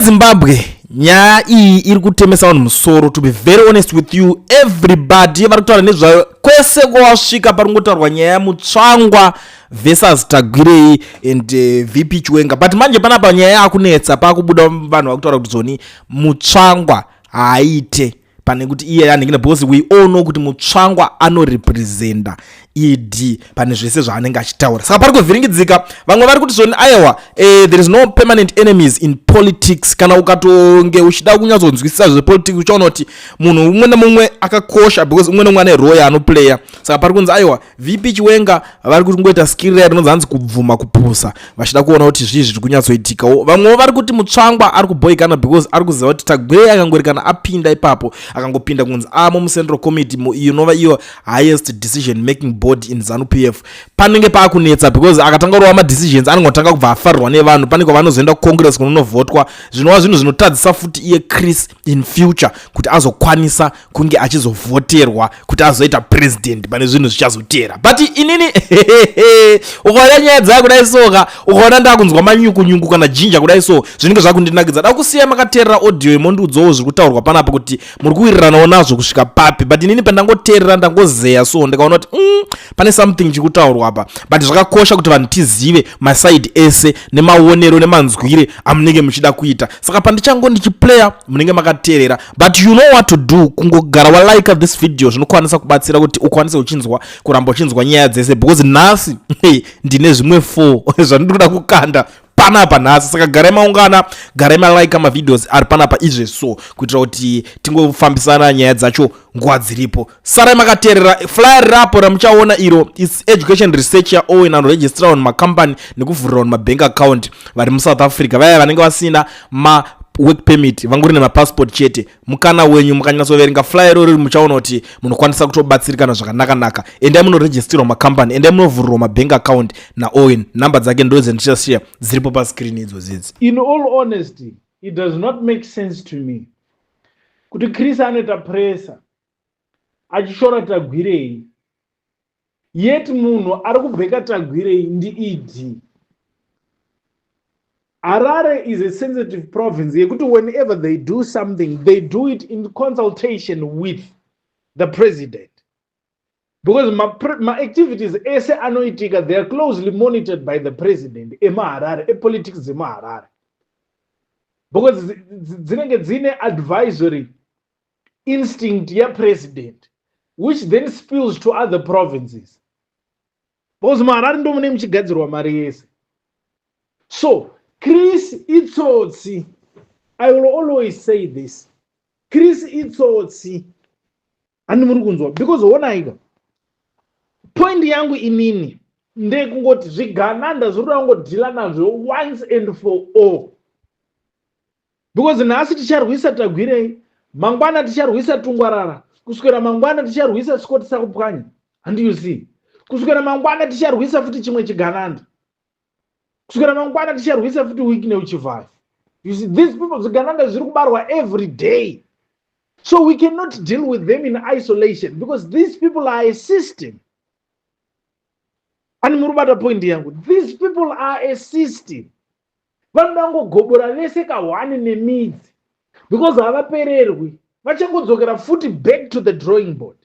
Zimbabwe, nyaya iyi iri kutemesa vanhu musoro. To be very honest with you, everybody vari kutaura nezvayo. Kwese kwawasvika pari kungotaurwa nyaya yaMutsvangwa versus Tagwirei and VP Chiwenga. But manje panapa nyaya yakunetsa, pakubuda vanhu vakutaura kuti zoni Mutsvangwa haaite pane kuti iye anenge, because we all know kuti Mutsvangwa anorepresenta ED pane zvese zvaanenge achitaura. Saka pari kuvhiringidzika. Vamwe vari kuti zvoni aiwa, there is no permanent enemies in politics. Kana ukatonge uchida kunyatsonzwisisa zvepolitics, uchaona kuti munhu umwe nemumwe akakosha, because umwe nemumwe ane role yaanoplaya. Saka pari kunzi aiwa, VP Chiwenga vari kungoita skill raya rinonzi hanzi kubvuma kupusa, vachida kuona kuti zvii zviri kunyatsoitikawo. Vamwewo vari kuti Mutsvangwa ari kuboikana because ari kuziva kuti Tagwirei akangori kana apinda ipapo, akangopinda kunzi amo muCentral Committee, inova iyo highest decision making board in ZANU PF, panenge paakunetsa, because akatanga kurova madecisions anongotanga kubva afarirwa nevanhu. Pane kwavanozoenda kucongress kunonovhotwa, zvinova zvinhu zvinotadzisa futi iye Chris in future kuti azokwanisa kunge achizovhoterwa kuti azoita president pane zvinhu zvichazotera. But inini ukaona nyaya dzaya kudai soka, ukaona ndakunzwa manyukunyuku kana jinja kudai, so zvinenge zvakundinakidza. Da kusiya makateerera audio yemondiudzowo zviri kutaurwa panapa, kuti muri kuwiriranawo nazvo kusvika papi. But inini pandangoteerera, ndangozeya, so ndikaona kuti pane something chiri kutaurwa apa. But zvakakosha kuti vanhu tizive masides ese nemaonero nemanzwire amunenge muchida kuita. Saka pandichango ndichiplaya, munenge makateerera. But you know what to do, kungogara walike this video, zvinokwanisa kubatsira kuti ukwanise uchinzwa, kuramba uchinzwa nyaya dzese, because nhasi ndine zvimwe 4 zvandinoda kukanda panapa nhasi. Saka garai maungana, garai malika mavideos ari panapa izveso, kuitira kuti tingofambisana nyaya dzacho nguva dziripo. Sarai makateerera. Flyer rapo ramuchaona iro is education research yaOwen, anoregistera vanhu, macompany, nekuvhurira vanhu mabank account vari muSouth Africa. Vaya vanenge vasina ma work permit, vangori nemapassport chete, mukana wenyu. Mukanyatsoverenga flyer irori, muchaona kuti munokwanisa kutobatsirikana zvakanaka-naka. Endai munoregistirwa macompany, endai munovhurirwa mabank account naOwen. Nhamba dzake ndo dzandichasiya dziripo pascreen idzodzidzi. In all honesty, it does not make sense to me kuti Chris anoita presser achishora Tagwirei, yet munhu ari kubheka Tagwirei ndiED. Harare is a sensitive province yekuti whenever they do something, they do it in consultation with the president, because maactivities ese anoitika, they are closely monitored by the president emaHarare, epolitics dzemuHarare, because dzinenge dzine advisory instinct yapresident, which then spills to other provinces, because muHarare ndo mune muchigadzirwa mari yese. So Chris itsotsi. I will always say this, Chris itsotsi. Handi muri kunzwa? Because onaika, point yangu inini ndekungoti zvigananda zviri kuda kungodeala nazvo once and for all, because nhasi ticharwisa Tagwirei, mangwana ticharwisa Tungwarara, kuswera mangwana ticharwisa Scott Sakupwanya. Handi you see? Kuswera mangwana ticharwisa futi chimwe chigananda, kuswera mangwana ticharwisa futi Wicknell Chivayo. You see, these people, zvigananda zviri kubarwa every day, so we cannot deal with them in isolation because these people are a system. Ani muri kubata point yangu? These people are a system. Vanoda kungogobora vese kahwani nemidzi, because havapererwi, vachangodzokera futi back to the drawing board.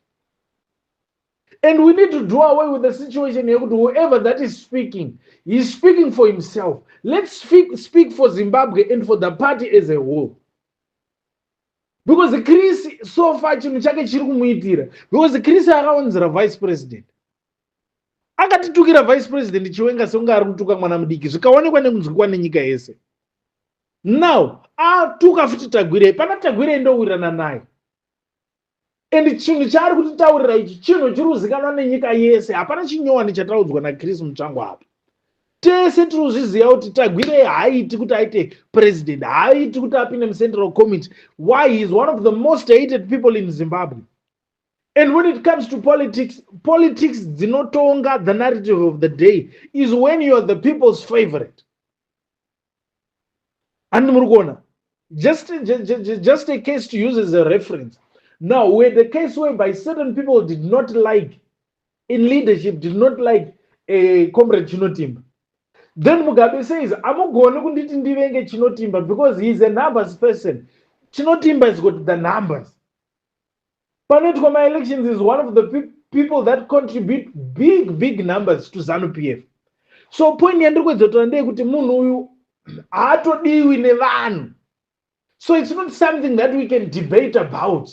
And we need to do away with the situation yekuti whoever that is speaking, he is speaking for himself. Let's speak for Zimbabwe and for the party as a whole, because Chris so far chinhu chake chiri kumuitira, because Chris akawanzira vice president, akatitukira Vice President Chiwenga sekunge ari kutuka mwana mudiki, zvikaonekwa nekunzwikwa nenyika yese. Now atuka futi Tagwirei. Pana Tagwirei ndowirirana naye, and chinhu chaari kutitaurira ichi chinhu chiri kuzikanwa nenyika yese. Hapana chinyowani chataudzwa naChris Mutsvangwa apa. Tese tiri kuzviziva kuti Tagwirei haaiti kuti aite president, haaiti kuti apinde muCentral Committee. Why? He is one of the most hated people in Zimbabwe. And when it comes to politics, politics dzinotonga the narrative of the day is when you are the people's favorite. Handi muri kuona? Just a case to use as a reference now, where the case whereby certain people did not like, in leadership, did not like Comrade Chinotimba. Then Mugabe says, "Hamugoni kunditi ndivenge Chinotimba," because he is a numbers person. Chinotimba has got the numbers. Panoitwa maelections is one of the people that contribute big, big numbers to ZANU PF. So point yandiri kuedza kutaura ndeyekuti munhu uyu haatodiwi nevanhu. So it's not something that we can debate about,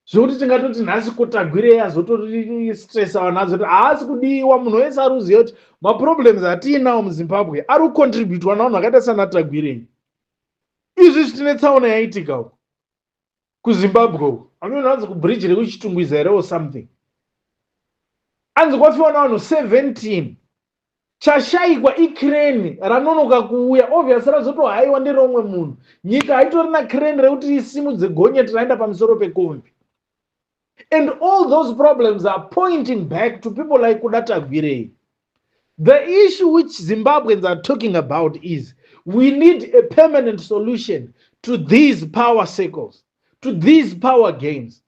zvokuti tingatoti nhasi kuTagwirei azotostressa vanhu, azoti haasi kudiwa. Munhu wese ari kuziva kuti maproblems atiinawo muZimbabwe ari kucontributwa navanhu vakaita sanaTagwirei. Izvi zvitine tsaona yaitika uko kuZimbabwe uko, anoona anzi kubridge rekuChitungwiza here or something, anzi kwafiwa navanhu 17. Chashayikwa icrane ranonoka kuuya. Obvious razotohaiwa nderomwe munhu. Nyika haitorina crane rekuti isimudze gonyeti raenda pamusoro pekombi. And all those problems are pointing back to people like Kuda Tagwirei. The issue which Zimbabweans are talking about is we need a permanent solution to these power circles, to these power games.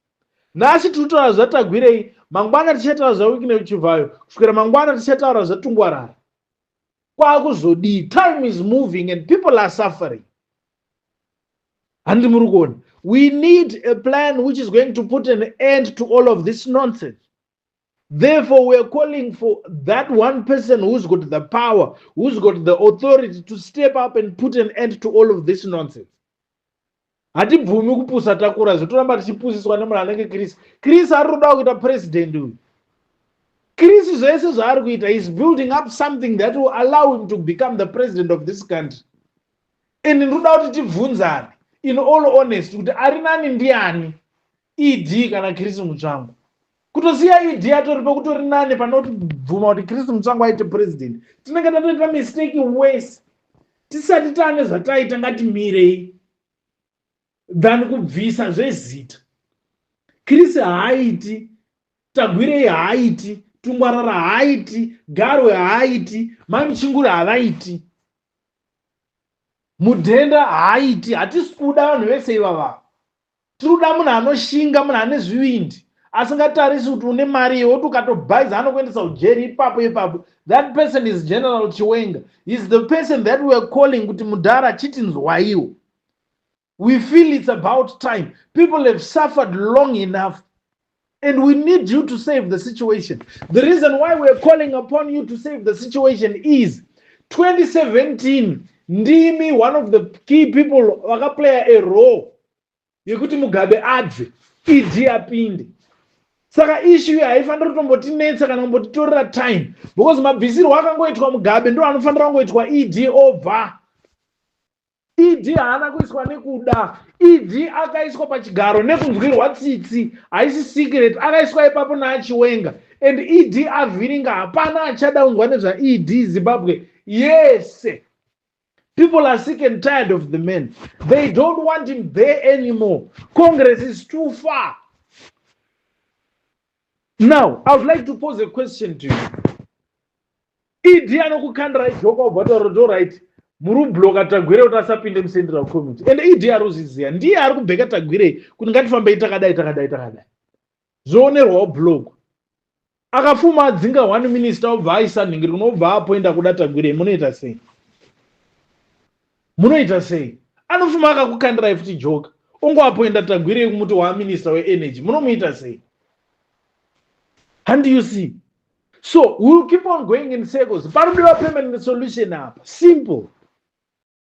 Nhasi tiri kutaura zvaTagwirei, mangwana tichataura zvaWicknell Chivayo, kusvikira mangwana tichataura zvaTungwarara. Kwakuzodii? Time is moving and people are suffering. Handi muri kuona? We need a plan which is going to put an end to all of this nonsense. Therefore, we are calling for that one person who's got the power, who's got the authority to step up and put an end to all of this nonsense. Hatibvumi kupusa takura, zvotoramba tichipusiswa nemunhu anenge Chris. Chris ari kuda kuita president uyu. Chris zvese zvaari kuita is building up something that will allow him to become the president of this country. And ndinoda kuti tibvunzane in all honesty kuti ari nani ndiani, ED kana Chris Mutsvangwa? Kutosiya ED atoripo kutori nani pane kutibvuma kuti Chris Mutsvangwa aite president. Tinenge tatoita mistake wese tisati taane zvataita. Ngatimirei than kubvisa zvezita. Chris haaiti, Tagwirei haaiti, Tungwarara haaiti, Garwe haaiti, Mamuchinguri havaiti, Mudhenda haaiti. Hatisi kuda vanhu vese ivava. Tiri kuda munhu anoshinga, munhu ane zvivindi, asingatarisi kuti une mari yekuti ukatobhaiza anokuendesa ujeri ipapo ipapo. That person is General Chiwenga. Is the person that we are calling kuti mudhara chitinzwaiwo. We feel it's about time. People have suffered long enough and we need you to save the situation. The reason why we are calling upon you to save the situation is 2017, ndimi one of the key people vakaplaya a role yekuti Mugabe abve, ED apinde. Saka issue iyi haifaniri kutombotinetsa kana kumbotitorera time, because mabvisirwo akangoitwa Mugabe ndo anofanira kungoitwa ED obva. ED haana kuiswa nekuda. ED akaiswa pachigaro nekunzwirwa tsitsi. Haisi secret, akaiswa ipapo naaChiwenga. And ED avhiringa, hapana achada kunzwa nezvaED. Zimbabwe yese, people are sick and tired of the man. They don't want him there anymore. Congress is too far. Now I would like to pose a question to you. ED anokukandira ijoka, ubva taura kuti, "Alright, muri kubloka Tagwirei kuti asapinde muCentral Committee." And ED ari kuzviziva, ndiye ari kubheka Tagwirei kuti ngatifambei takadai, takadai, takadai. Zvoonerwawo block. Akafuma adzinga one minister, obva aisa nhingiri, unobva apoinda kuda Tagwirei. Munoita sei? Munoita sei? Anofuma akakukandirai futi joka, ongoapoinda Tagwirei kumuti waminister weenergy. Munomuita sei? And you see, so we'll keep on going in circles. Panodiwa permanent solution apa, simple.